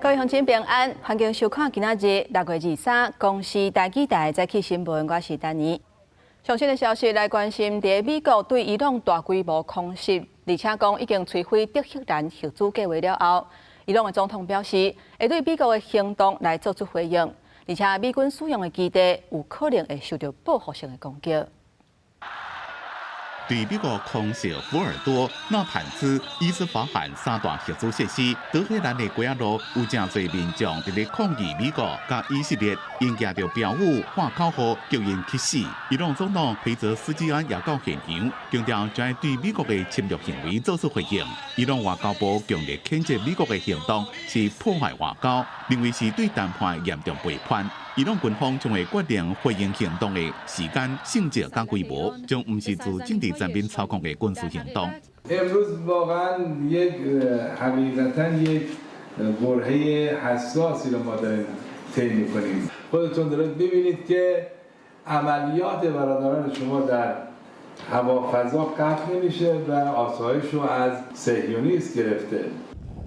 各位鄉親平安，歡迎收看今仔日6月23公視台語台早起新聞，我是丹妮。上新的消息來關心，佇美國對伊朗大規模空襲，而且講已經摧毀德黑蘭核子計劃了後，伊朗的總統表示會對美國的行動來做出回應，而且美軍使用的基地有可能會受到報復性的攻擊。對美國空襲福爾多、納坦茲、伊斯法罕三大核子設施，德黑蘭的街仔路有誠濟民眾佇咧抗議美國佮以色列，𪜶舉著標語喊口號，叫𪜶去死。伊朗總統裴澤斯基安也到現場，強調將會對美國的侵略行為做出回應。伊朗外交部強烈譴責美國的行動是破壞外交，認為是對談判嚴重背叛。伊朗軍方將會決定回應行動的時間、性質佮規模，將毋是自政治層面操控的軍事行動。 امروز واقعا یک حقیقتا یک برهه حساسی رو ما داریم طی میکنیم. خودتون دارید ببینید که عملیات برادران شما در هوا فضا قطع نمیشه و آسایش رو از صهیونیست گرفته.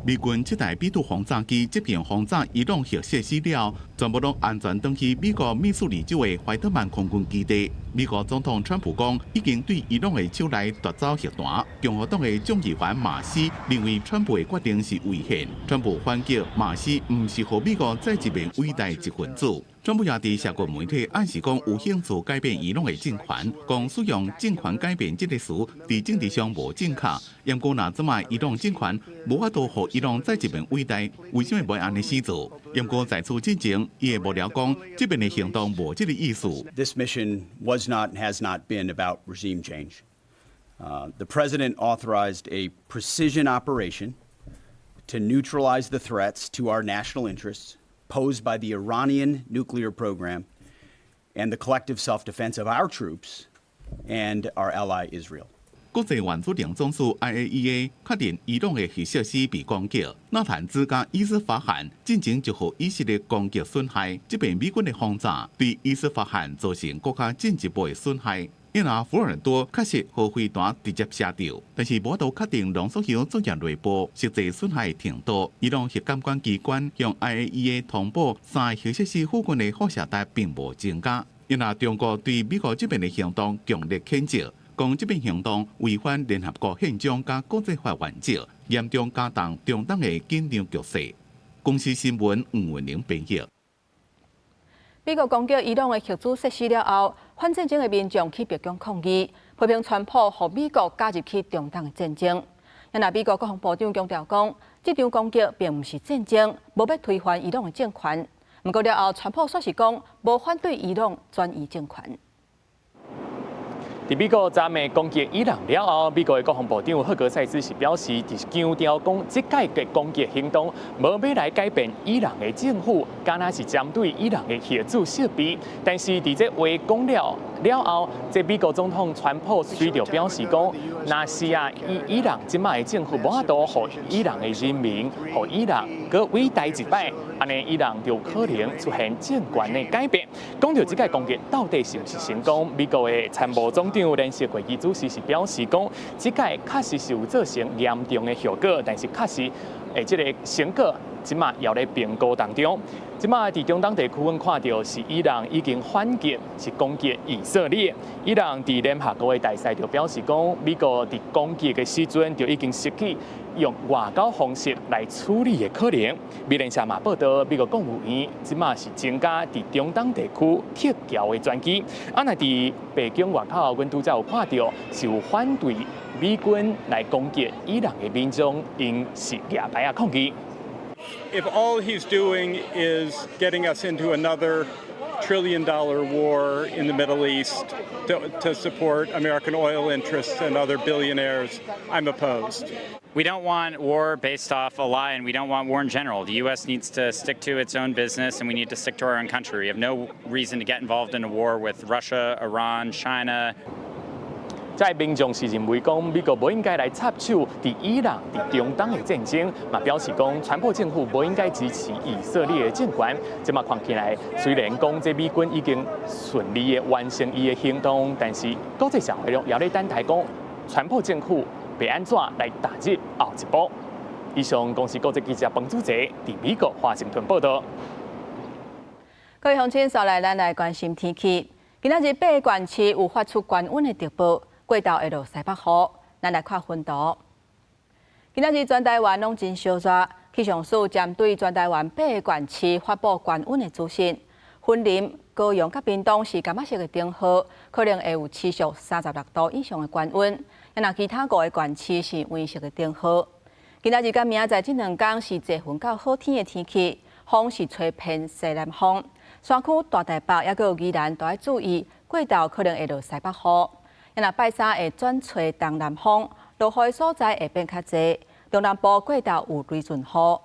美軍這台 B-2 轟炸機這片轟炸伊朗核設施了，全部攏安全轉去美國密蘇里州的懷特曼空軍基地。美國總統川普講，已經對伊朗的手內奪走核彈。共和黨的眾議員馬西認為川普的決定是違憲。川普反擊馬西毋是予美國再一遍偉大一分子。川普也佇社交媒體暗示講有興趣改變伊朗的政權，講使用政權改變這個詞佇政治上無正確。毋過若這擺伊朗政權無法度予伊朗再一遍偉大，為啥物袂按呢死做？毋過在此之前，伊的幕僚講這遍的行動無這個意思。 This mission was not and has not been about regime change. The president authorized a precision operation to neutralize the threats to our national interests posed by the Iranian nuclear program and the collective self-defense of our troops and our ally Israel. 國際原子能總署 IAEA 確認伊朗的核設施被攻擊，納坦茲佮伊斯法罕進前就予以色列攻擊損害，這遍美軍的轟炸對伊斯法罕造成閣較進一步的損害。因為福爾多確實予飛彈直接射著，但是無法度確定濃縮鈾作業內部實際損害程度。伊朗核監管機關向 IAEA 通報，三個核設施附近的輻射帶並無增加。因為中國對美國這遍的行動強烈譴責，講這遍行動違反聯合國憲章佮國際法原則，嚴重加重中東的緊張局勢。公視新聞吳文玲編譯。美國攻擊伊朗的核子設施了後，反戰爭的民眾去白宮抗議，批評川普予美國加入去中東的戰爭。若美國國防部長強調講，這場攻擊並毋是戰爭，無欲推翻伊朗的政權。毋過了後，川普煞是講無反對伊朗轉移政權。佇美國昨暝攻擊伊朗了後，美國的國防部長赫格塞斯是表示，就是強調講，這擺的攻擊行動無欲來改變伊朗的政府，敢若是針對伊朗的核子設備。但是佇這話講了了後，這美國總統川普隨著表示講，若是啊，伊朗這擺的政府無法度予伊朗的人民，予伊朗閣偉大一擺，按呢伊朗就可能出現政權的改變。講著這擺攻擊到底是毋是成功？美國的參謀總長聯席會議主席是表示講，這擺確實是有造成嚴重的後果，但是確實誒，這個成果這馬猶咧評估當中。這馬佇中東地區，阮看著是伊朗已經反擊，是攻擊以色列。伊朗佇聯合國的大使就表示講，美國佇攻擊的時陣就已經失去用外交方式來處理的可能。美聯社嘛報道，美國國務院這馬是增加佇中東地區特調的專機。啊，若佇白宮外口，阮拄才有看著是有反對美軍來攻擊伊朗的民眾，𪜶是舉牌仔抗議。 If all he's doing is getting us into another trillion dollar war in the Middle East to support American oil interests and other billionaires, I'm opposed. We don't want war based off a lie, and we don't want war in general. The U.S. needs to stick to its own business, and we need to stick to our own country. We have no reason to get involved in a war with Russia, Iran, China. 這民眾是認為講，美國無應該來插手佇伊朗、佇中東的戰爭，嘛表示講，川普政府無應該支持以色列的政權。這馬看起來，雖然講這美軍已經順利的完成伊的行動，但是國際社會猶咧等待講，川普政府欲按怎來踏入後一步。以上，公視國際記者彭祖哲佇美國華盛頓報道。各位鄉親，紲來咱來關心天氣。今仔日八個縣市有發出高溫的特報，過晝會落西北雨。咱來看雲圖。今仔日全台灣攏真燒熱，氣象署針對全台灣八個縣市發布高溫的資訊。雲林、高雄佮屏東是柑仔色的燈號，可能會有持續36度以上的高溫。若其他五個縣市是黃色的燈號。今仔日佮明仔載這兩工是濟雲到好天的天氣，風是吹偏西南風。山區大台北抑閣有宜蘭都愛注意，過晝可能會落西北雨。若拜三會轉吹東南風，落雨的所在會變較濟。中南部過晝有雷陣雨。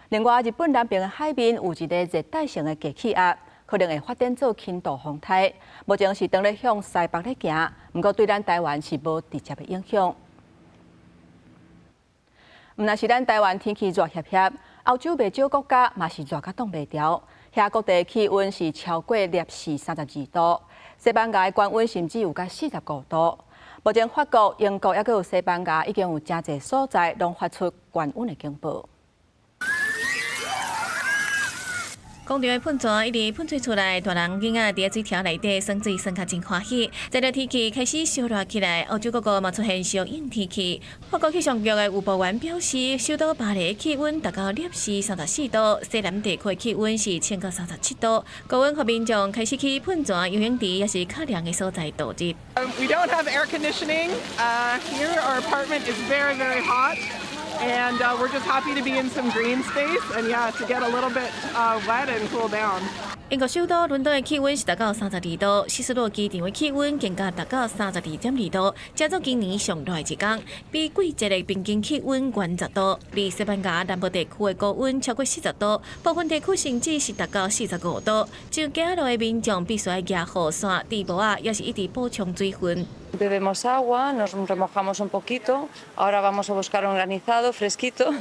另外，日本南邊的海面有一個熱帶性的低氣壓，可能會發展做輕度風颱。目前是當咧向西北咧行，毋過對咱台灣是無直接的影響。毋但是咱台灣天氣熱煋煋，歐洲袂少國家嘛是熱甲擋袂牢，遐各地氣溫是超過攝氏32度，西班牙的高溫甚至有甲45度。目前法國、英國抑閣有西班牙已經有誠濟所在攏發出高溫的警報。工廠的噴泉一直噴水出來，大人囡仔佇咧水柱內底耍水耍甲真歡喜。隨著天氣開始燒熱起來，歐洲各國嘛出現相應天氣。法國氣象局的預報員表示，首都巴黎的氣溫達到攝氏34度，西南地區的氣溫是衝到37度。高溫予民眾開始去噴泉、游泳池，抑是較涼的所在度日。 We don't have air conditioning here. Our apartment is very, very hot. And we're just happy to be in some green space and, yeah, to get a little bit wet and cool down. 英國首都倫敦的氣溫是達到32度，希斯洛機場的氣溫更加達到32.2度，這做今年上熱的一工，比季節的平均氣溫懸10度。而西班牙南部地區的高溫超過40度，部分地區甚至是達到45度。上街路的民眾必須愛舉雨傘、戴帽仔，抑是一直補充水分。 Bebemos agua, nos remojamos un poquito, ahora vamos a buscar un granizado fresquito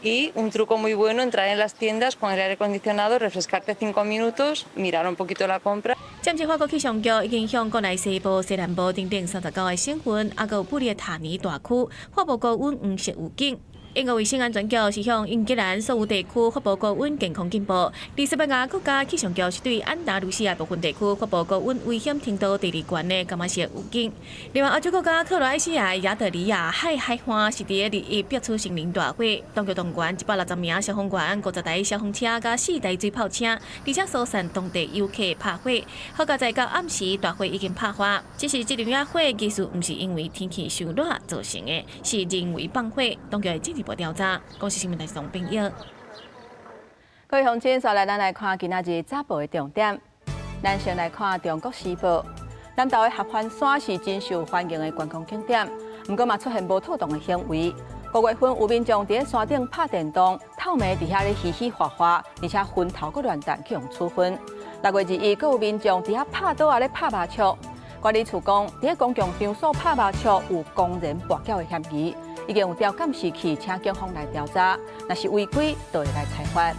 y un truco muy bueno, entrar en las tiendas con el aire acondicionado, refrescarte 5 minutos, mirar un poquito la compra. 針對法國氣象局已經向國內西部、西南部等等39個省份，抑閣有布列塔尼大區發布高溫黃色預警。英國衛生安全局是向英格蘭所有地區發布高溫健康警報。而西班牙國家氣象局是對安達盧西亞部分地區發布高溫危險程度第二懸的柑仔色預警。另外，歐洲國家克羅埃西亞亞得里亞海海岸是佇咧日逼出森林大火，當局動員160名消防員、50台消防車佮四台水炮車，而且疏散當地遊客拍火。好佳哉到暗時大火已經拍化，只是這場火其實毋是因為天氣傷熱造成的，是人為放火，當局會進一步調查。公視新聞台總編譯。各位鄉親，紲來咱來看今仔日早報的重點。咱先來看《中國時報》，南投的合歡山是真受歡迎的觀光景點，毋過嘛出現無妥當的行為。5月份有民眾佇咧山頂拍電動，透暝佇遐咧嘻嘻哈哈，而且薰頭閣亂彈去予處分。6月21，閣有民眾佇遐拍桌仔咧拍麻將。管理處講，佇咧公共場所拍麻將有公然跋筊的嫌疑，已經有調監視器請警方來調查，若是違規，就會來裁罰。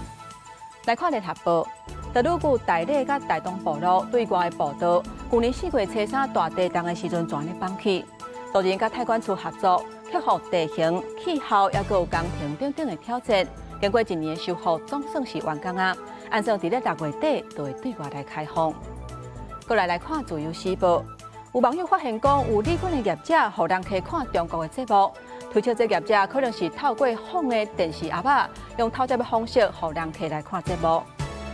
來看聯合報，特魯閣大里佮大東部落對外的步道，舊年4月初三大地動的時陣，全咧崩去。多人佮太管處合作，克服地形、氣候，抑閣有工程等等的挑戰。經過一年的修復，總算是完工啊！按算佇咧6月底就會對外來開放。過來來看《自由時報》，有網友發現講，有旅館的業者予人客看中國的節目，推測這業者可能是透過放的電視盒仔，用偷接的方式予人客來看節目。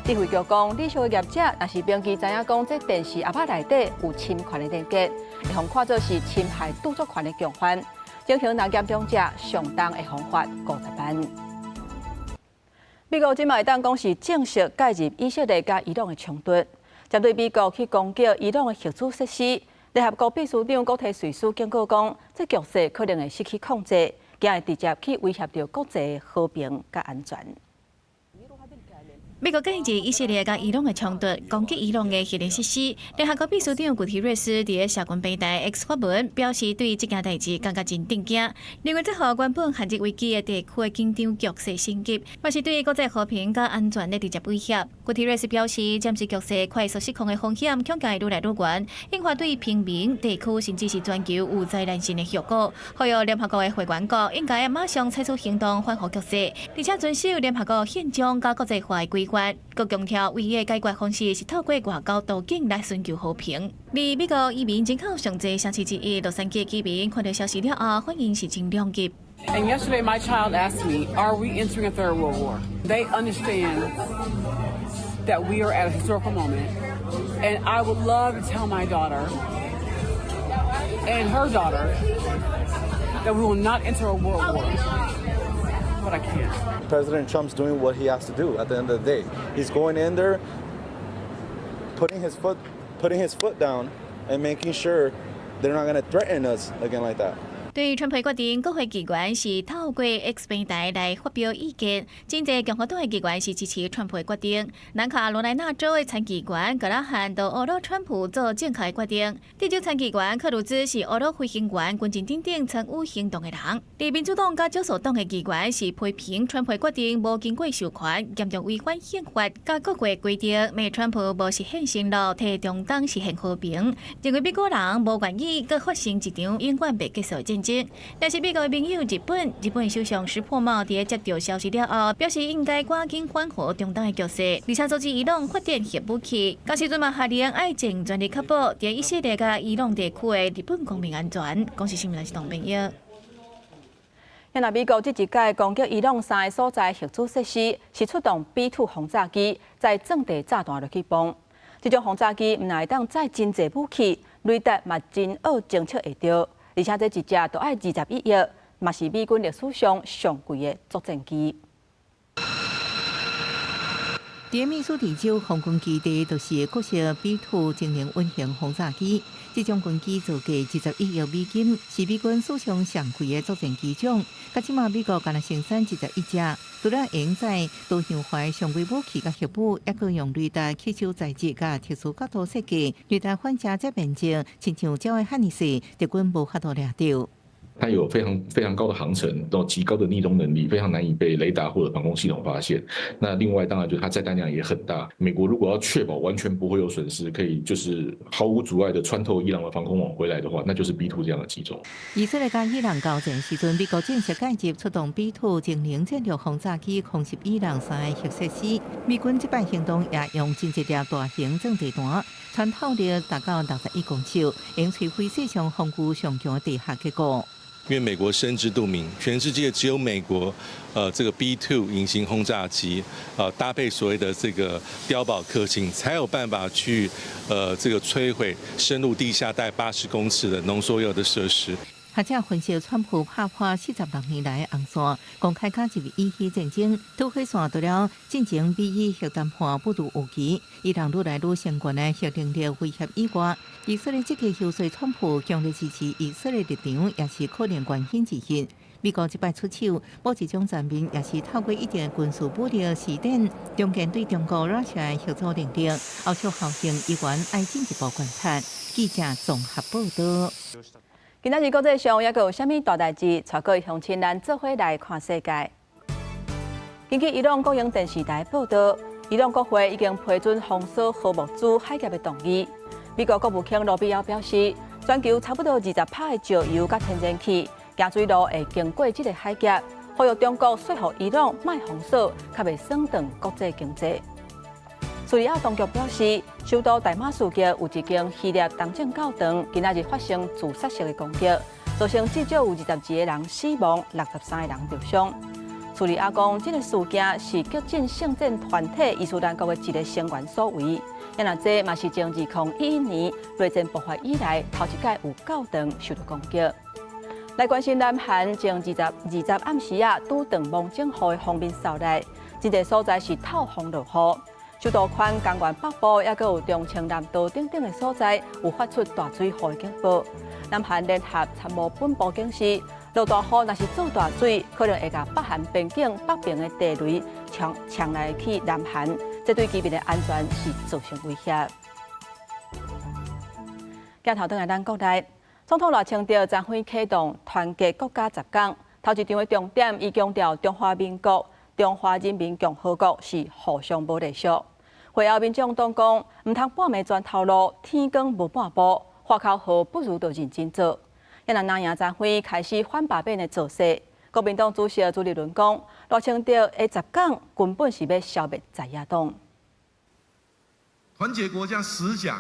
智慧局講，旅宿的業者若是明記知影講，這電視盒仔內底有侵權的連結，會予看做是侵害著作權的共犯，情形若嚴重者，上重會予罰50萬。美國這擺會當講是正式介入以色列佮伊朗的衝突，針對美國去攻擊伊朗的核子設施，聯合國秘書長古特瑞斯警告講，這局勢可能會失去控制，驚會直接去威脅著國際和平佮安全。美國近日以色列佮伊朗的衝突，攻擊伊朗的核能設施。聯合國秘書長古提瑞斯佇社群平台 X 發文，表示對這件代誌感覺真震驚，認為這予原本陷入危機的地區的緊張局勢升級，嘛是對國際和平佮安全的直接威脅。古提瑞斯表示，戰時局勢快速失控的風險恐驚會愈來愈懸，引發對平民、地區甚至是全球有災難性的後果。呼籲聯合國的會員國應該馬上採取行動緩和局勢，而且遵守聯合國憲章佮國際法的規範。閣強調，唯一的解決方式是透過外交途徑來尋求和平。而美國移民人口上濟城市之一洛杉磯居民看到消息了後，反應是真兩極。 And yesterday, my child asked me, "Are we entering a third world war?" They understand that we are at a historical moment, and I would love to tell my daughter and her daughter that we will not enter a world war, but I can't. President Trump's doing what he has to do at the end of the day. He's going in there, putting his foot down, and making sure they're not going to threaten us again like that. 對川普決定，國會議員是透過 X 平台來發表意見。真濟共和黨的議員是支持川普的決定。南卡羅來納州的參議員格拉漢都呵咾川普做正確的決定。德州參議員克魯茲是呵咾飛行員軍人等等參與行動的人。佇民主黨佮少數黨的議員是批評川普決定無經過授權，嚴重違反憲法佮國會規定，罵川普無實現承諾，替中東實現和平，認為美國人無願意閣發生一場永遠袂結束的戰爭。但是美國的盟友日本，日本首相石破茂佇接到消息了後，表示應該趕緊緩和中東的局勢，而且阻止伊朗發展核武器。仝時陣嘛下令愛盡全力確保佇以色列佮伊朗地區的日本公民安全。公視新聞是董朋友。若美國這一擺攻擊伊朗三個所在核子設施，是出動 B2 轟炸機載鑽地炸彈落去崩。這種轟炸機毋但會當載真濟武器，雷達嘛真好偵測會著。而且這一隻都愛21億，嘛是美軍歷史上上貴的作戰機。佇密蘇里州空軍基地，就是國式 B2 精靈隱形轟炸機。這種軍機造價21億美金，是美軍史上上貴的作戰機種。佮這馬美國干焦生產21隻，除了用載多樣化常規武器佮核武，猶閣用雷達吸收材質佮特殊角度設計，雷達反射這面積，親像鳥仔遐爾細，敵軍無法度掠著。它有非常非常高的航程，然後極高的匿蹤能力，非常難以被雷達或者防空系統發現。那另外當然就是它載彈量也很大。美國如果要確保完全不會有損失，可以就是毫無阻礙的穿透伊朗的防空網回來的話，那就是 B2 這樣的機種。以色列佮伊朗交戰時陣，美國正式介入出動 B2 精靈戰略轟炸機空襲伊朗三个核設施。美軍這擺行動也用真濟粒大型鑽地彈，穿透力達到61公尺，用摧毀世上防禦上強的地下結構。因為美國心知肚明，全世界只有美國，這個 B2 隱形轟炸機，搭配所謂的這個碉堡克星，才有辦法去，這個摧毀深入地下大概80公尺的濃縮鈾的設施。學者分析，川普拍破46年來紅線，公開加入以希戰爭，導火線除了進前美伊核談判不如預期，伊朗愈來愈先進的核能力威脅以外，以色列積極遊說川普強力支持以色列立場，也是可能原因之一。美國這擺出手，某一種層面也是透過一定的軍事武力試點，重建對中國 Russia 的嚇阻能力，後續效應依然愛進一步觀察。記者綜合報道。今仔日國際上猶閣有啥物大代誌？帶各位鄉親咱做伙來看世界。根據伊朗國營電視台報道，伊朗國會已經批准封鎖荷木茲海峽的動議。美國國務卿羅比奧表示，全球差不多20%的石油佮天然氣經水路會經過這个海峽，呼籲中國說服伊朗莫封鎖，較袂損斷國際經濟。敘利亞當局表示，首都大馬士革有一間希臘東正教堂，今仔日發生自殺式的攻擊，造成至少有22個人死亡，63個人受傷。敘利亞講，這个事件是激進聖戰團體伊斯蘭國的一个成員所為。若這嘛是自2011年內戰爆發以來，頭一擺有教堂受到攻擊。來關心南韓前20暗時仔，拄斷蒙整雨的鋒面掃來，這个所在是透風落雨。首都圈江原北部，猶閣有忠清南道等等的所在，有發出大水雨的警報。南韓聯合參謀本部警示，落大雨若是做大水，可能會共北韓邊境北邊的地雷衝衝來去南韓，這對居民的安全是造成威脅。鏡頭轉來咱國內，總統賴清德昨昏啟動團結國家十講，頭一場的重點，伊強調中華民國、中華人民共和國是互相無隸屬。會後民眾黨講，毋通半暝鑽頭路，天光無半步，喊口號不如就認真做。啊若藍營昨昏開始反罷免的造勢，國民黨主席朱立倫講，賴清德的十講根本是欲消滅在野黨。團結國家十講，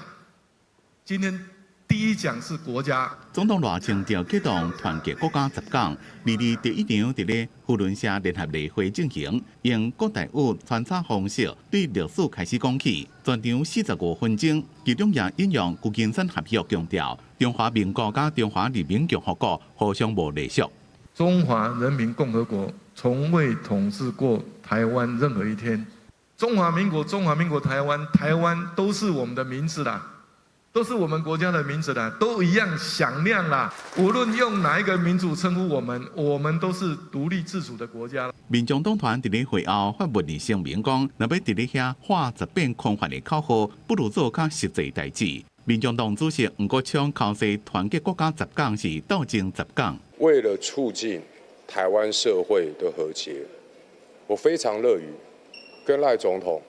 今天第一講是國家。總統賴清德啟動團結國家十講，二二第一場佇咧扶輪社聯合例會進行，用國台語穿插方式對歷史開始講起，全場45分鐘，其中也引用舊金山合約強調，中華民國佮中華人民共和國互相無隸屬。中華人民共和國從未統治過台灣任何一天。中華民國、中華民國台灣、台灣都是我們的名字啦，都是我們國家的名字啦，都一樣響亮啦。無論用哪一個民族稱呼我們，我們都是獨立自主的國家。民眾黨團佇咧會後發文聲明講，若欲佇咧遐喊十遍空泛的口號，不如做較實際代誌。民眾黨主席黃國昌剾洗團結國家十講是鬥爭十講。為了促進台灣社會的和諧，我非常樂於跟賴總統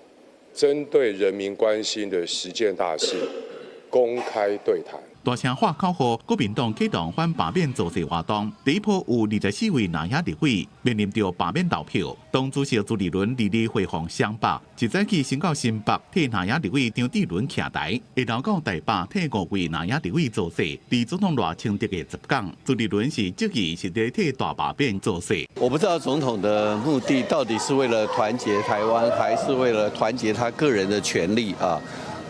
針對人民關心的十件大事公開對談。大聲喊口號，國民黨啟動反罷免造勢活動，第一波有24位藍營立委面臨著罷免投票。黨主席朱立倫二二會訪雙北，一早起先到新北替藍營立委張智倫徛台，下晝到台北替五位藍營立委造勢。佇總統賴清德的十講，朱立倫是質疑是佇替大罷免造勢。我不知道總統的目的到底是為了團結台灣，還是為了團結他個人的權力啊？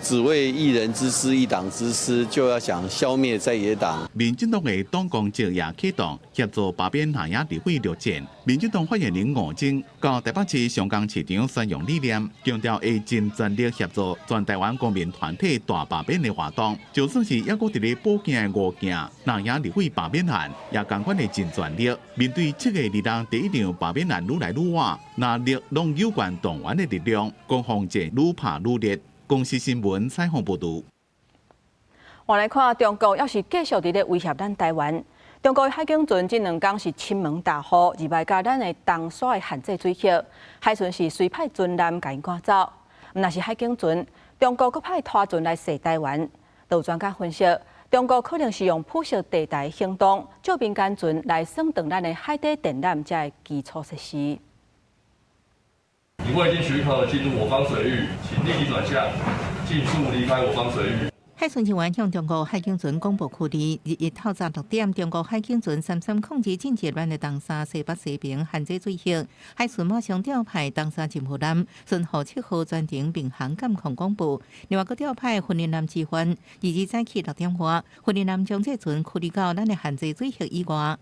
只為一人之私、一黨之私，就要想消滅在野黨。民進黨的黨綱石也啟動協助罷免藍營立委陸戰。民進黨發言人吳崢到台北市松江市場宣揚理念，強調會盡全力協助全台灣公民團體大罷免的活動。就算是猶閣佇咧補件的吳件藍營立委罷免案，也仝款會盡全力。面對7月2日第一場罷免案愈來愈晚，藍綠攏有權動員的力量，攻防戰愈拍愈烈。公視新聞採訪報導。換來看，中國猶是繼續佇咧威脅咱台灣。中國海警船這兩工是侵門踏戶，入來共咱的東沙的限制水域，海巡是隨派船艦共𪜶趕走。毋但是海警船，中國閣派拖船來踅台灣。有專家分析，中國可能是用灰色地帶行動，借民間船來損斷咱的海底電纜這个基礎設施。你未經許可進入我方水域，請立即轉向，盡速離開我方水域。海巡人員向中國海警船廣播驅離，日日透早6點，中國海警船3302進入咱的東沙西北西邊限制水域，海巡馬上調派東沙任務艦、巡護7號全程並行監控廣播，另外閣調派訓練艦支援。2日早起6點外，訓練艦將這船驅離到咱的限制水域以外。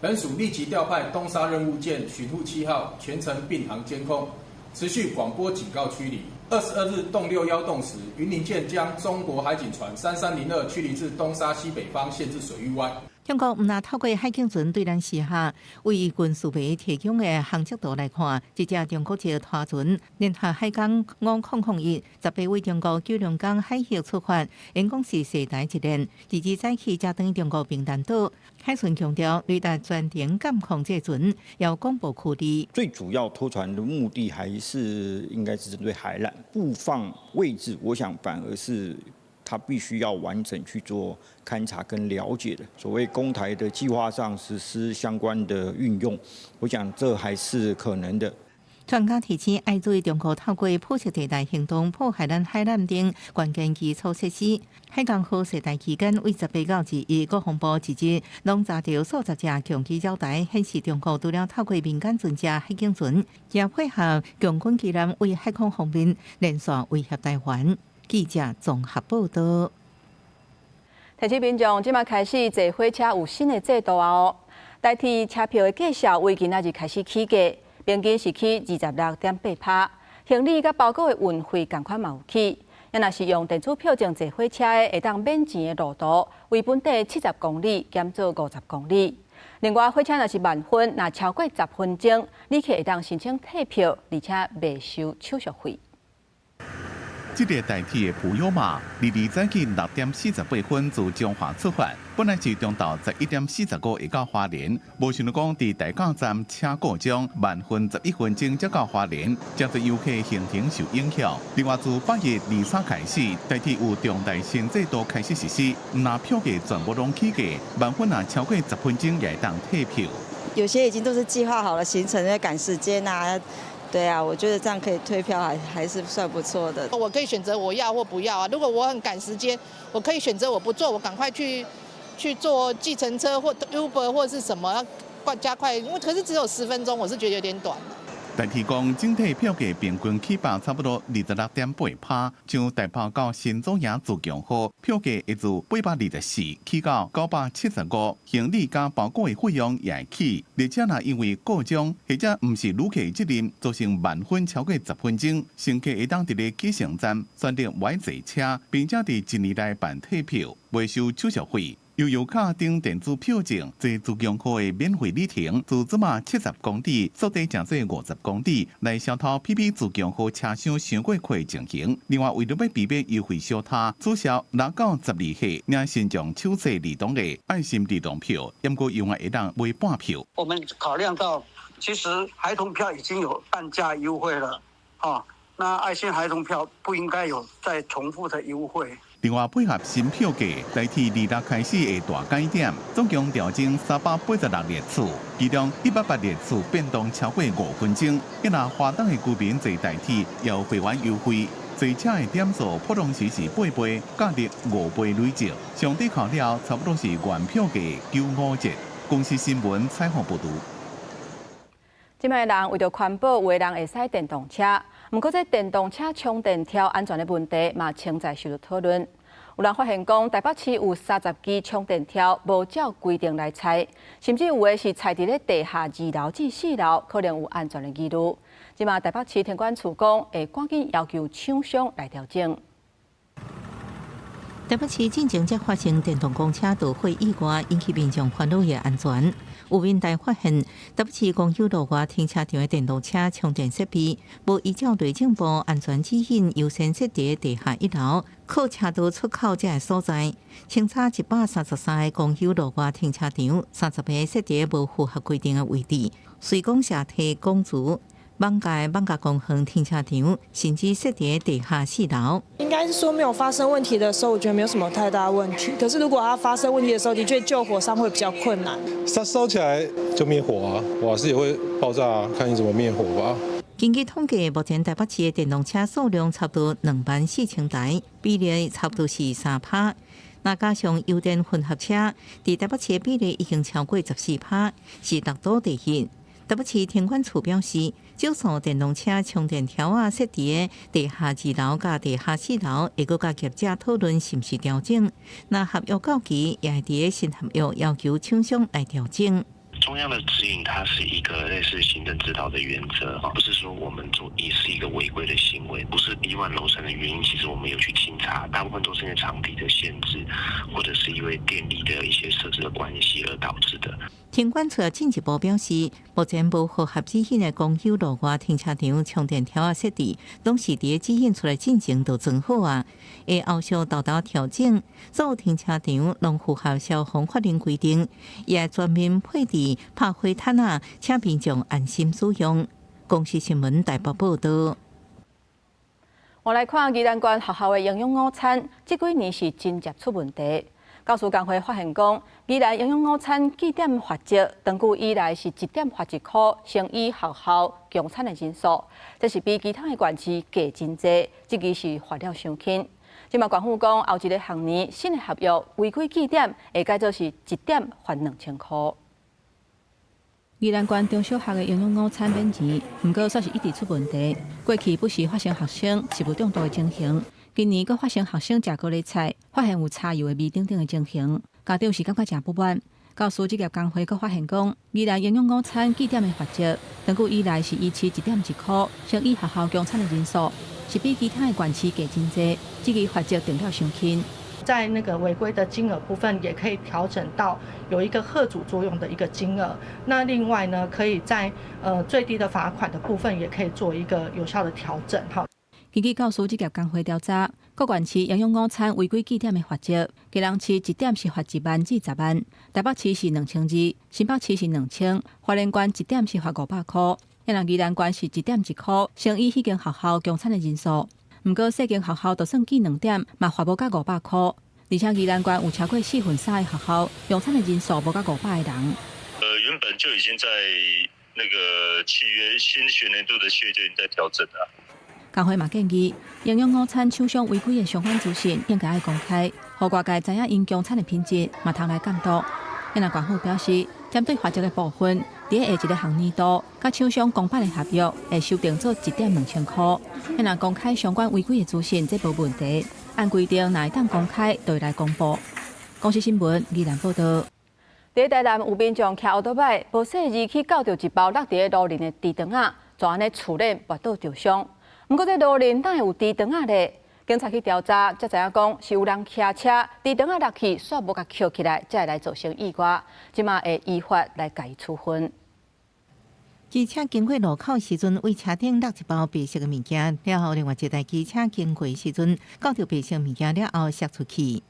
本署立即調派東沙任務艦巡護7號全程並航監控。持續廣播警告驅離。22日動六幺洞時，雲林艦將中國海警船3302驅離至東沙西北方限制水域外。中國毋但透過海警船對咱施壓，為軍事媒提供的航跡圖來看，這隻中國籍拖船聯合海港5001，18位中國九龍江海域出發，因講是踅台一練，2日早起才轉中國平潭島。海巡強調，雷達全程監控這船，要廣播驅離。最主要拖船的目的還是應該是針對海纜布放位置，我想反而是。他必須要完整去做勘察跟了解的，所謂攻台的計劃上實施相關的運用，我想這還是可能的。專家提醒，愛注意中國透過灰色地帶行動破壞咱海纜等關鍵基礎設施。海港號踅台期間，為18到21，國防部一日攏查著數十隻強擊繞台，顯示中國除了透過民間船隻海警船，也配合共軍機艦為海空方面連線威脅台灣。記者綜合報道。提醒民眾，這馬開始坐火車有新的制度啊！台鐵車票的價數為今仔日開始起價，平均是起26.8%，行李佮包裹的運費仝款嘛有起。若是用電子票證坐火車的，會當免錢的路途，為本地70公里減做50公里。另外，火車若是慢分，若超過10分鐘，旅客會當申請退票，而且袂收手續費。這個台鐵的普悠瑪，22早起6點48分自彰化出發，本來是中晝11點45會到花蓮，無想到講佇大甲站車故障，慢分11分鐘才到花蓮，誠濟遊客行程受影響。另外，自8月23開始，台鐵有重大新制度開始實施，毋但票價全部攏起價，慢分若超過10分鐘也會當退票。有些已經都是計劃好了行程，在趕時間啊。對啊，我覺得這樣可以退票還是算不錯的。我可以選擇我要或不要啊。如果我很趕時間，我可以選擇我不坐，我趕快去坐計程車或 Uber 或是什麼，要加快。因為可是只有10分鐘，我是覺得有點短。台鐵講整體票價平均起幅差不多26.8%，像台北到新左營自強號票價會自824起到975，行李佮包裹的費用也會起。而且若因為故障或者毋是旅客責任，造成慢分超過十分鐘，乘客會當佇咧啟乘站選擇無愛坐車，並且佇一年內辦退票，袂收手續費。悠遊卡等電子票證，坐自強號的免費旅程，自這馬70公里縮短成做50公里，來消除 PP 自強號車廂傷過闊的情形。另外，為著欲避免優惠相差，取消6到12歲領身障手冊兒童的愛心兒童票，毋過猶原會當買半票。我們考量到，其實孩童票已經有半價優惠了，啊，那愛心孩童票不應該有再重複的優惠。另外，配合新票價，台鐵26開始會大改點，總共調整386列次，其中108列次變動超過5分鐘。若華東的居民坐台鐵有會員優惠，坐車的點數普通時是8倍，價值5倍累積，相抵扣了差不多是原票價95折。公視新聞採訪報導。這擺人為著環保，有的人會駛電動車。毋過，這電動車充電條安全的問題嘛，正在受到討論。有人發現講，台北市有30支充電條無照規定來採，甚至有的是採佇咧地下二樓至四樓，可能有安全的疑慮。這馬台北市天管處講，會趕緊要求廠商來調整。台北市進前才發生電動公車導火意外，引起民眾煩惱的安全。有民代發現，台北市公有路外停車場的電動車充電設備，無依照內政部安全指引優先設佇地下一樓，靠車道出口這个所在。清查133個公有路外停車場，30個設佇無符合規定的位置，隨講社提公厝。艋舺艋舺公園停車場甚至設佇地下四樓。應該是說沒有發生問題的時候，我覺得沒有什麼太大問題。可是如果它發生問題的時候，的確救火上會比較困難。它燒起來就滅火啊，瓦斯也會爆炸啊，看你怎麼滅火吧。根據統計，目前台北市的電動車數量差不多24,000台，比例差不多是3%。那加上油電混合車，佇台北市的比例已經超過14%，是六都第一。台北市天管處表示，少數電動車充電條仔設佇地下二樓佮地下四樓，會閣佮業者討論是毋是調整。若合約到期，也會佇新合約要求廠商來調整。中央的指引，它是一個類似行政指導的原則，不是說我們做也是一個違規的行為，不是 B1 樓層的原因。其實我們有去清查，大部分都是因為場地的限制，或者是因為電力的一些設置的關係而導致的。天管處進一步表示，目前無符合指引的公有路外停車場充電條仔設置，攏是佇指引出來進前就裝好啊，會後續沓沓調整，所有停車場攏符合消防法令規定，也全面配置拍火毯仔，請民眾安心使用。公視新聞台北報導。我來看宜蘭縣學校的營養午餐，這幾年是真濟出問題。教師工會發現講，宜蘭營養午餐記點罰則，長久以來是一點罰1箍，乘以學校供餐的人數，這是比其他的縣市低真濟，這支是罰了傷輕。這馬縣府講，後一个學年新的合約違規記點會改做是一點罰2000箍。宜蘭縣中小學的營養午餐免錢，毋過煞是一直出問題。過去不時發生學生食物中毒的情形，今年閣發生學生食高麗菜，發現有柴油的味等等的情形，家長是感覺誠不滿。教師職業工會閣發現講，宜蘭營養午餐記點的罰則，長久以來是維持一點1箍，乘以學校供餐的人數，是比其他的縣市低真濟，這个罰則定了傷輕。在那個違規的金額部分，也可以調整到有一個嚇阻作用的一個金額。那另外呢，可以在最低的罰款的部分，也可以做一個有效的調整。哈。其根據教師職業工會調查，各縣市營養午餐違規記點的罰則，基隆市一點是罰1萬至10萬，台北市是2200，新北市是2000，花蓮縣一點是罰500箍，若宜蘭縣是一點1箍，乘以彼間學校供餐的人數。毋過細間學校就算記2點，嘛罰無到500箍。而且宜蘭縣有超過3/4的學校用餐的人數無到500個人。原本就已經在那個契約新學年度的契約就已經在調整啦。工會嘛建議，營養午餐廠商違規的相關資訊應該愛公開，予外界知影𪜶供餐的品質，嘛通來監督。若縣府表示，針對罰則的部分，佇下一個學年度，佮廠商公辦的合約會修訂做一點2000箍。若公開相關違規的資訊，這無問題。按規定，若會當公開，就會來公布。公視新聞，宜蘭報導。佇台南有民眾騎歐多擺，無細膩去咬著一包落佇路輪的豬腸仔，就按呢搐鏈跋倒著傷。毋過這路輪哪會有豬腸仔咧？警察去調查，才知影講是有人騎車豬腸仔落去，煞無共抾起來，才會來造成意外。這馬會依法來共伊處分。機車經過路口時陣，對車頂落一包白色的物件，了後另外一台機車經過時陣，咬著白色物件了後摔出去。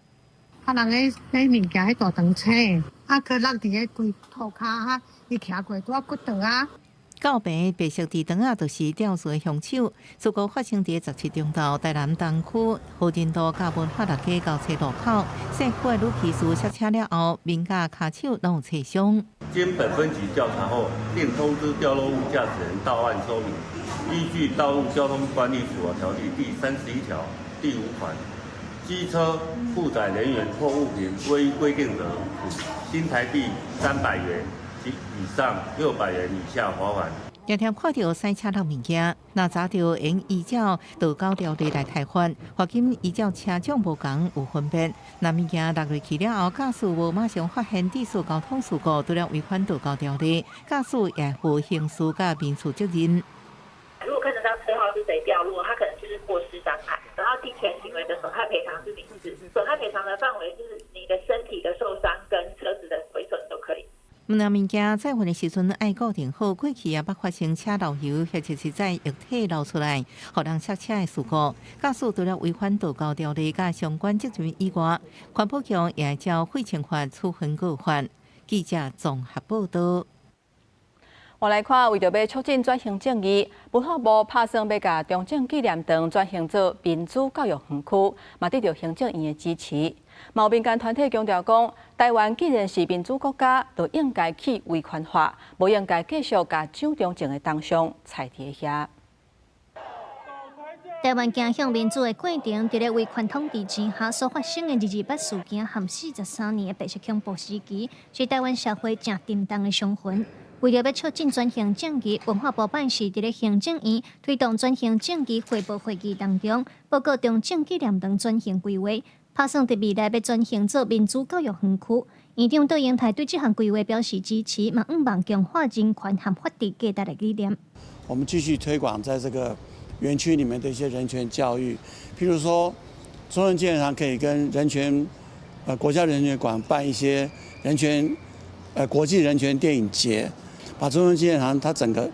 啊，人咧買物件彼大長車，啊，閣落佇个規塗跤啊，伊騎過拄仔骨斷啊。告白白色豬腸仔，就是肇事的兇手。事故發生佇17中晝，台南東區和仁路佮文化六街交叉路口，社區的女騎士剎車了後，面佮跤手攏有擦傷。經本分局調查後，另通知掉落物駕駛人到案說明，依據《道路交通管理處罰條例》第31條第5款，機車負載人員或物品未依規定者，處新台幣300元及以上600元以下罰款。常常看著賽車落物件，若查著應依照道交條例來開罰，罰金依照車種無仝有分別。若物件落落去了後，駕駛無馬上發現致使交通事故，除了違反道交條例，駕駛也負刑事佮民事責任。如果看得到車號是誰掉落，他可能就是過失傷害。然後侵權行為的損害賠償是民事，損害賠償的範圍是你的身體的受傷跟車子的毀損都可以。毋但物件載運的時陣愛固定好，過去也捌發生車漏油或者是載液體流出來，予人摔車的事故。駕駛除了違反道交條例佮相關責任以外，環保局也會照廢清法處分告發。記者綜合報導。我來看，為著欲促進轉型正義，文化部拍算欲共中正紀念堂轉型做民主教育園區，嘛得著行政院的支持。嘛有民間團體強調講，台灣既然是民主國家，就應該去威權化，無應該繼續共蔣中正的銅像徛佇遐。台灣走向民主的過程，佇咧威權統治之下所發生的228事件和43年的白色恐怖時期，是台灣社會誠沉重的傷痕。為著欲促進轉型正義，文化部拜四佇咧行政院推動轉型正義匯報會議當中，報告中正紀念堂轉型規劃，拍算佇未來欲轉型做民主教育園區。院長郭英泰對這項規劃表示支持，嘛向望強化人權和法治價值的理念。我們繼續推廣在這個園區裡面的一些人權教育，譬如說，中正紀念堂可以跟人權，國家人權館辦一些人權，國際人權電影節。把中正紀念堂它整個，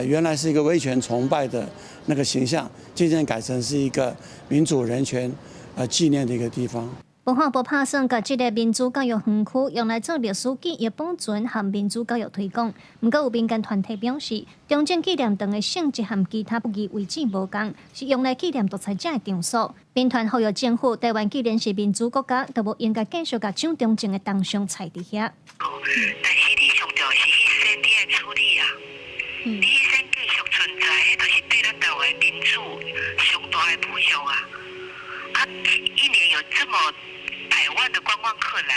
原來是一個威權崇拜的那個形象，漸漸改成是一個民主人權，紀念的一個地方。文化部拍算共這个民主教育園區用來做歷史記憶保存和民主教育推廣。毋過有民間團體表示，中正紀念堂的性質和其他不義遺址無仝，是用來紀念獨裁者的場所。民團呼籲政府，台灣既然是民主國家，就無應該繼續共蔣中正的銅像徛佇遐。但是你上重要是彼身你愛處理啊，你彼身繼續存在，彼就是對咱台灣民主上大的侮辱啊！啊，一年有這麼百萬的觀光客來，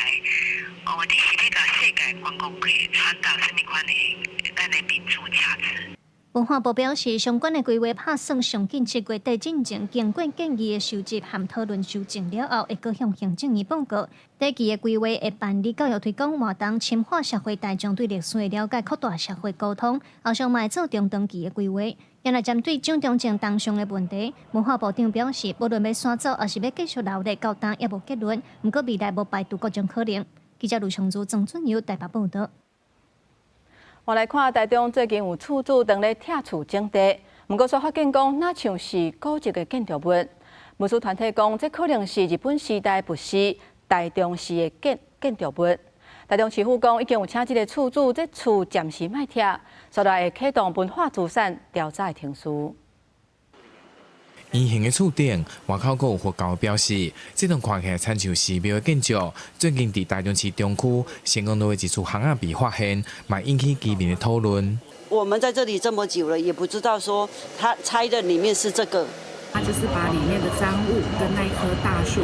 哦，你是欲共世界觀光客傳達啥物款的咱的民主價值？文化部表示，相關的規劃拍算上緊7月底進前，經過建議的收集和討論修正了後，會閣向行政院報告。短期的規劃會辦理教育推廣活動，深化社會大眾對歷史的了解，擴大社會溝通。後續嘛會做中長期的規劃。原來針對蔣中正銅像的問題，文化部長表示，無論欲徙走，抑是欲繼續留咧，到今猶無結論。毋過未來無排除各種可能。記者盧松珠、曾俊友台北報導。我來看台中最近有厝主當咧拆厝整地，毋過煞發現講，若像是古蹟的建築物。文史團體講，這可能是日本時代佛寺大中寺的建築物。台中市府講，已經有請這个厝主，這厝暫時莫拆，煞來會啟動文化資產調查的程序。圓形的厝頂，外口閣有佛教的標識，這棟看起來親像寺廟的建築，最近佇台中市中區成功路的一處巷仔被發現，嘛引起居民的討論。我們在這裡這麼久了，也不知道說他拆的裡面是這個。他就是把裡面的贓物跟那棵大樹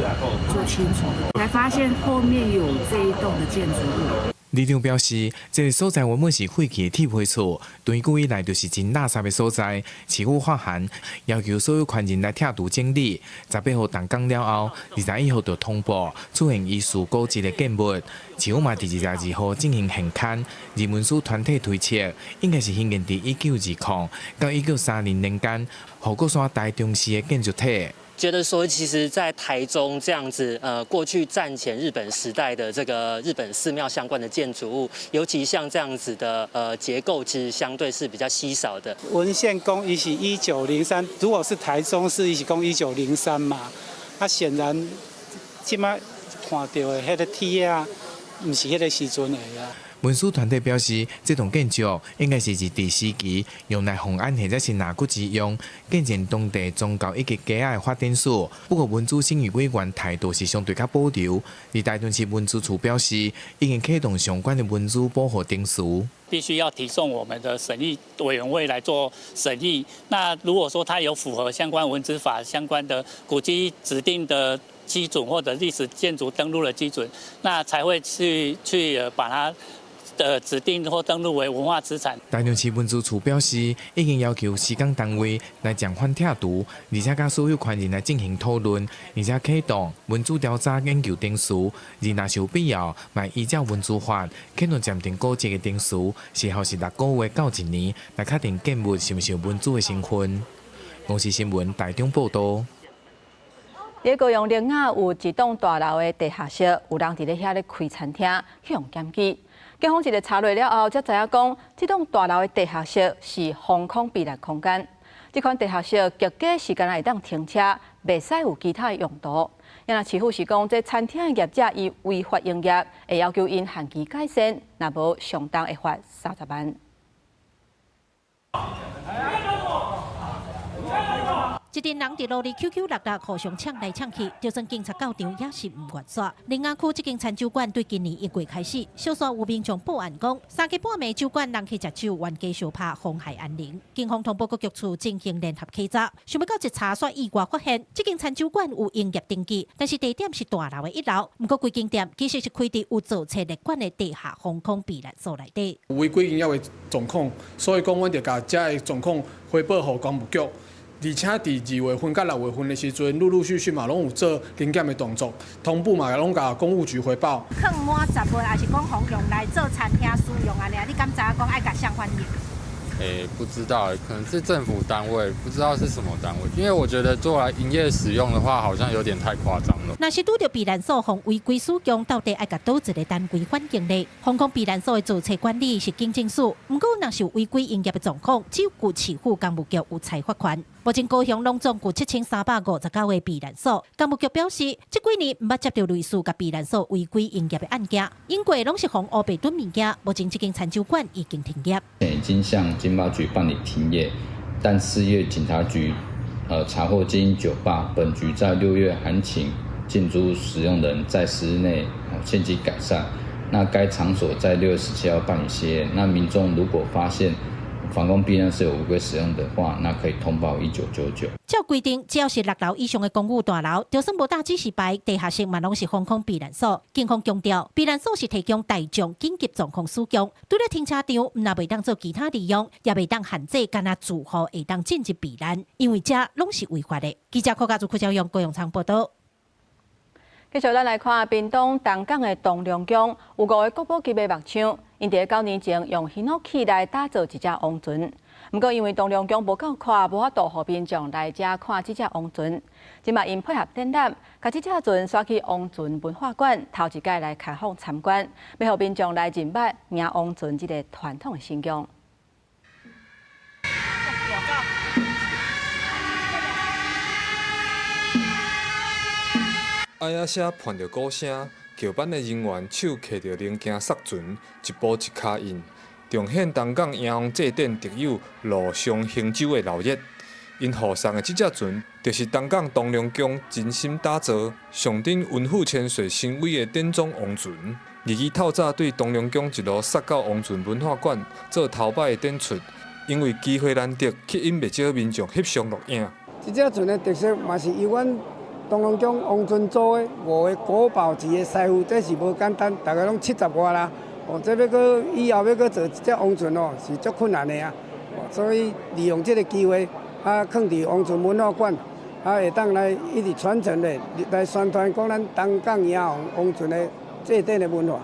做清除，才發現後面有這一棟的建築物。里長表示，這个所在原本是廢棄的鐵皮厝，長久以來就是真垃圾的所在。市府發函要求所有權人來拆除整理。18號動工了後，21號就通報出現疑似古蹟的建物。市府嘛佇22號進行現勘。而文史團體推測，應該是興建佇1920到1930年間，護國山大中寺的建築體。覺得說，其實，在台中這樣子，過去戰前日本時代的這個日本寺廟相關的建築物，尤其像這樣子的，結構，其實相對是比較稀少的。文獻講伊是1903，如果是台中市，伊是講1903嘛，啊，顯然這擺看到的彼个鐵仔，毋是彼个時陣的啊。文史團體表示，這棟建築應該是日治時期用來防安或者是納骨之用，見證當地宗教以及街仔的發展史。不過，文資審議委員態度是相對較保留。而台中市文資處表示，已經啟動相關的文資保護程序，必須要提送我們的審議委員會來做審議。那如果說它有符合相關文資法相關的古蹟指定的基準或者歷史建築登錄的基準，那才會去把它的指定或登錄為文化資產。台中市文資處表示，已經要求施工單位來暫緩拆除，而且佮所有權人來進行討論，而且啟動文資調查研究程序，而若是有必要，嘛依照文資法啟動暫停古蹟的程序，時效是6個月到一年，來確定建物是毋是有文資的身份。公視新聞台中報導。佇高雄苓雅有一棟大樓的地下室，有人佇咧遐咧開餐廳，予人檢舉。警方一个查落了後，才知影講，這棟大樓的地下室是防空避難空間。這款地下室極簡是干焦會當停車，袂使有其他的用途。若市府是講，這餐廳的業者伊違法營業，會要求𪜶限期改善，若無上重會罰30萬。一陣人佇路裡 Q Q 六六互相搶來搶去，就算警察到場也是毋願煞。苓雅區這間餐酒館對今年1月開始，小煞有民眾報案講，三更半暝酒館人去食酒，冤家相拍，妨害安寧。警方通報各局處進行聯合稽查，想欲到一查，煞意外發現，這間餐酒館有營業登記，但是地點是大樓的一樓，毋過規間店其實是開佇有造冊列管的地下防空避難所內底。違規營業的狀況，所以講，阮就共遮的狀況回報予工務局。而且佇2月份佮6月份的時陣，陸陸續續嘛攏有做臨檢的動作，同步嘛攏共工務局回報。囥滿雜物，抑是講予用來做餐廳使用按呢？你敢知影講愛共誰反映？欸，不知道，可能是政府單位，不知道是什麼單位。因為我覺得做來營業使用的話，好像有點太誇張了。若是拄著避難所予違規使用，到底愛共佗一个單位反映呢？防空避難所的造冊管理是警政署，毋過若是有違規營業的狀況，只有市府工務局有裁罰權。目前高雄攏總有7359個避難所，工務局表示，這幾年毋捌接著類似共避難所違規營業的案件，因過攏是予烏白頓物件。目前這間餐酒館已經停業。已經向經發局辦理停業，但4月警察局查獲經營酒吧，本局在6月函請建築物使用人在10日內限期改善。那該場所在6月17號辦理歇業。那民眾如果發現防空避難室有違規使用的話，那可以通報1999。照規定，只要是6樓以上的公寓大樓，就算無打指示牌，地下室嘛攏是防空避難所。警方強調，避難所是提供大眾緊急狀況使用，除了停車場，毋但袂當做其他利用，也袂當限制干焦住戶會當進入避難，因為這攏是違法的。記者柯家祖、柯昭勇、高永昌報導。繼續，咱來看屏東東港的東龍宮，有五个國寶級的木匠，𪜶佇9年前用ヒノキ來打造一隻王船。毋過因為東龍宮無夠闊，無法度予民眾來遮看這隻王船。這馬𪜶配合展覽，共這隻船徙去王船文化館，頭一擺來開放參觀，欲予民眾來認捌迎王船這个傳統的信仰。哀仔聲伴著鼓聲，轎班的人員手提著零件索船，一步一跤印，重現東港迎王祭典特有陸上行舟的鬧熱。𪜶護送的這隻船，就是東港東龍宮精心打造、象徵文富千歲神威的典裝王船。二日透早對東龍宮一路殺到王船文化館做頭擺的展出，因為機會難得，吸引袂少民眾翕相錄影。這隻船的特色嘛是由阮東龍宮王船組的五个國寶級的師傅，這是無簡單，大家攏70外啦。哦，這欲閣以後欲閣做一隻王船哦，是足困難的啊。所以利用這个機會。啊，囥佇王船文化館，啊，會當來一直傳承的，來宣傳講咱東港迎王王船的祭典的文化。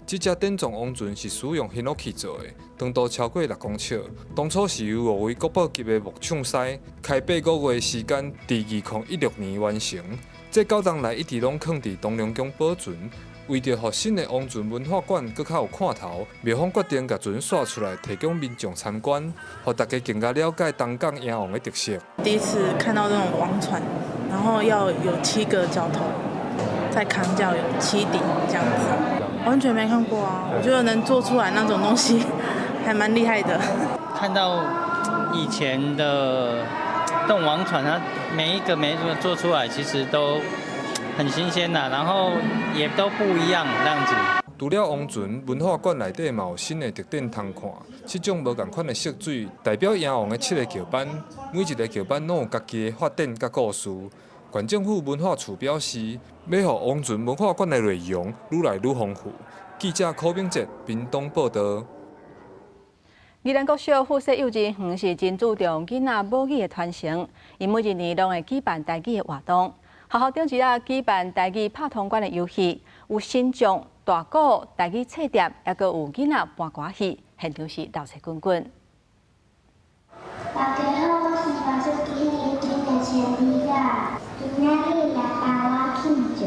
這隻典藏王船是使用ヒノキ做的，長度超過6公尺。當初是由五位國寶級的木匠師，開8個月時間，佇2016年完成。這九冬來一直攏囥佇東龍宮保存。為著予新的王船文化館閣較有看頭，廟方決定共船徙出來，提供民眾參觀，予大家更加了解東港迎王的特色。第一次看到這種王船，然後要有七個角頭，在扛轎有七頂這樣子，完全沒看過啊！我覺得能做出來那種東西，還蠻厲害的。看到以前的這種王船，它每一個每一個做出來，其實都很新鮮呐，然後也都不一樣這樣子。除了王船文化館內底嘛有新的特展通看，七種無仝款的色水代表迎王的七个轎班，每一个轎班攏有家己的發展佮故事。縣政府文化處表示，欲予王船文化館的內容愈來愈豐富。記者柯明哲屏東報導。宜蘭國小附設幼稚園是真注重囡仔母語的傳承，𪜶每一年攏會舉辦台語的活動。學校頂一仔舉辦台語拍通關的遊戲，有神將、大鼓、台語冊店，抑閣有囡仔搬歌戲，現場是鬧熱滾滾。大家好，我是白雪今日千里仔，今仔日來幫我慶祝，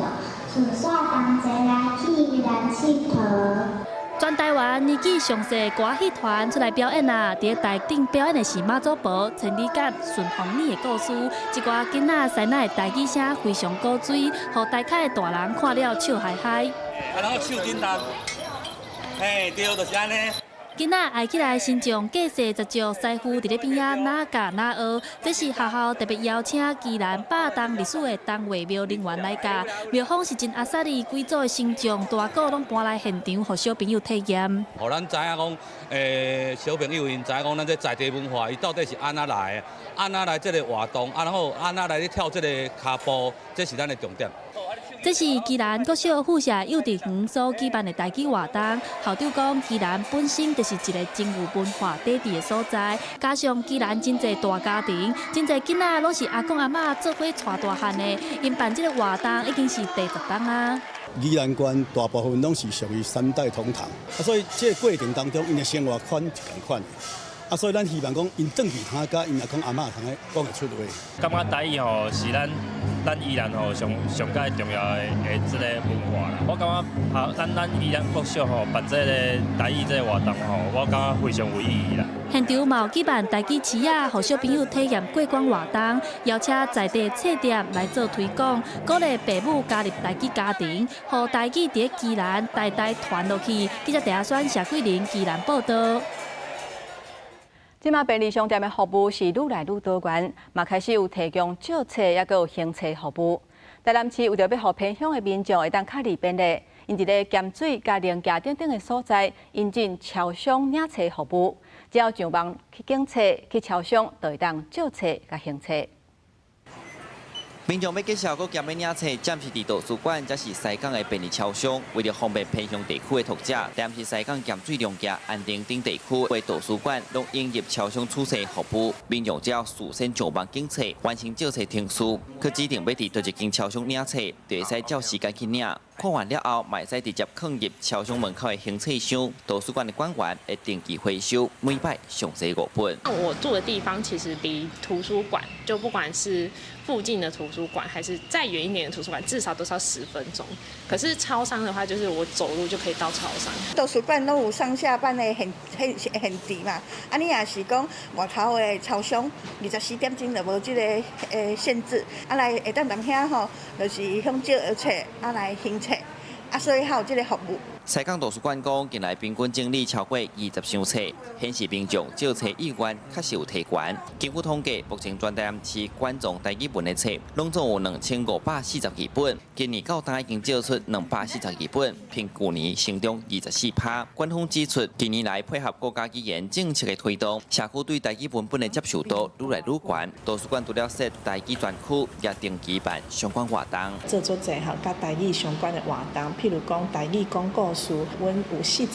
自細同齊來去宜蘭𨑨迌。全台灣年紀上細歌戲團出來表演啊！佇咧台頂表演的是媽祖婆、千里甲順風耳的故事，這寡囡仔師奶的台語聲非常古錐，予台下的大人看了笑嗨嗨。啊，然後手震動，嘿，對，就是按呢。囡仔愛起來，身上架勢十足，師傅佇咧邊仔哪教哪學。這是學校特別邀請宜蘭百冬歷史的東岳廟人員來教。廟方是真阿薩利，幾組的神將大鼓攏搬來現場，予小朋友體驗。予咱知影講，小朋友𪜶知影講，咱這在地文化，伊到底是按怎來的？按怎來這个活動？啊，然後按怎來咧跳這个跤步？這是咱的重點。這是宜蘭國小附設幼稚園所舉辦的台語活動。校長講，宜蘭本身就是一个真有文化底蘊的所在，加上宜蘭真濟大家庭，真濟囡仔攏是阿公阿嬤做伙帶大漢的，𪜶辦這个活動已經是第十冬啊。宜蘭縣大部分攏是屬於三代同堂，啊，所以這个過程當中，𪜶的生活圈是仝款的。啊，所以咱希望講，𪜶轉去通佮𪜶阿公阿嬤通會講會出話。感覺台語吼是咱宜蘭吼上上蓋重要的這个文化啦。我感覺啊，咱宜蘭國小吼辦這个台語這个活動吼，我感覺非常有意義啦。現場嘛有舉辦台語市仔，予小朋友體驗過關活動，邀請在地冊店來做推廣，鼓勵父母加入台語家庭，予台語佇宜蘭代代傳落去。記者鄭阿宣、謝桂玲宜蘭報導。這馬便利商店的服務是愈來愈多元，嘛開始有提供借冊，抑閣有還冊服務。台南市為著欲予偏鄉的民眾會當較利便咧，𪜶佇咧鹹水佮龍崎等等的所在引進超商領冊服務，只要上網去檢冊、去超商，就會當借冊佮還冊。民眾欲繼續閣兼欲領冊，暫時佇圖書館，才是西港的便利超商。為著方便偏鄉地區的讀者，台南市西港鹹水龍崎安定等地區的圖書館，攏引入超商取冊服務。民眾只要事先上網檢冊，完成借冊程序，去指定欲佇佗一間超商領冊，就會使照時間去領。看完了後，嘛會使直接囥入超商門口的行冊箱。圖書館的館員會定期回收，每擺上濟5本。我住的地方其實離圖書館，就不管是附近的圖書館，還是再遠一點的圖書館，至少都是要10分鐘。可是超商的話，就是我走路就可以到超商。圖書館攏有上下班的限制嘛，啊，你若是講外口的超商，24點鐘就無這個限制，啊來會當踮遐吼，就是向借冊，啊來還冊，啊所以還有這個服務。西港圖書館講，近來平均整理超過20箱冊，顯示民眾借冊意願確實有提懸。根據統計，目前全台南市館藏台語文的冊，攏總有2542本，今年到今已經借出242本，比舊年成長24%。館方指出，近年來配合國家語言政策的推動，社區對台語文本的接受度愈來愈懸。圖書館除了設台語專區，也定期辦相關活動。做足濟吼，佮台語相關的活動，譬如講台語講故事，阮有45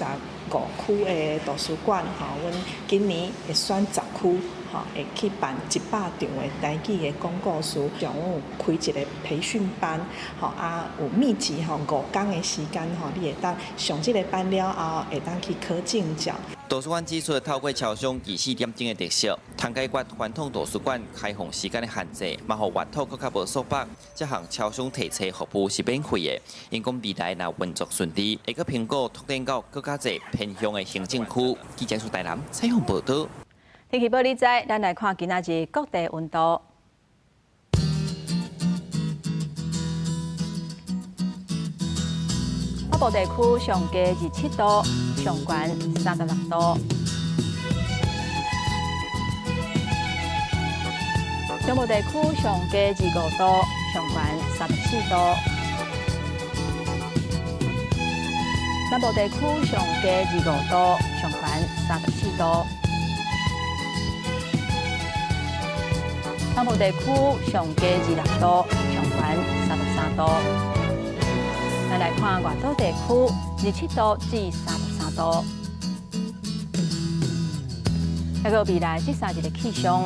區的圖書館，吼，阮今年會選10區，吼，會去辦100場的台語的講故事。上午開一個培訓班，吼，啊，有密集吼5天的時間，吼，你會當上這個班了後，會當去考證照。圖書館指出，透過超商24點鐘的特色，通解決傳統圖書館開放時間的限制，嘛予閱讀閣較無束縛。這項超商提冊服務是免費的，𪜶講未來若運作順利，會閣評估拓展到閣較濟偏鄉的行政區。記者出台南採訪報導。天氣報你知，咱來看今仔日各地溫度。北部地區上低27度，上懸36度。中部地區上低25度，上懸34度。南部地區上低25度，上懸34度。北部地區上低26度，上懸33度。咱來看外島地區，27度至33度。還有未來這3日的氣象。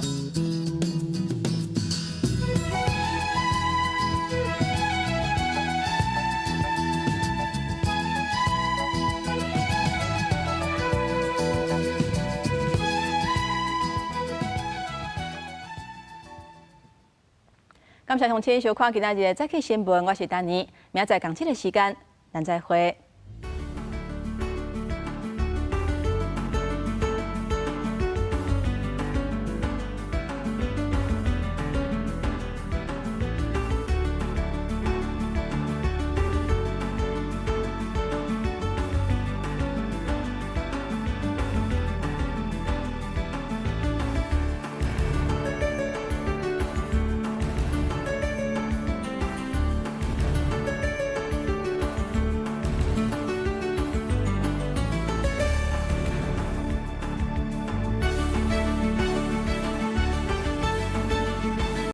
感謝鄉親收看今仔日的早起新聞，我是丹妮，明仔載仝這个時間，咱再會。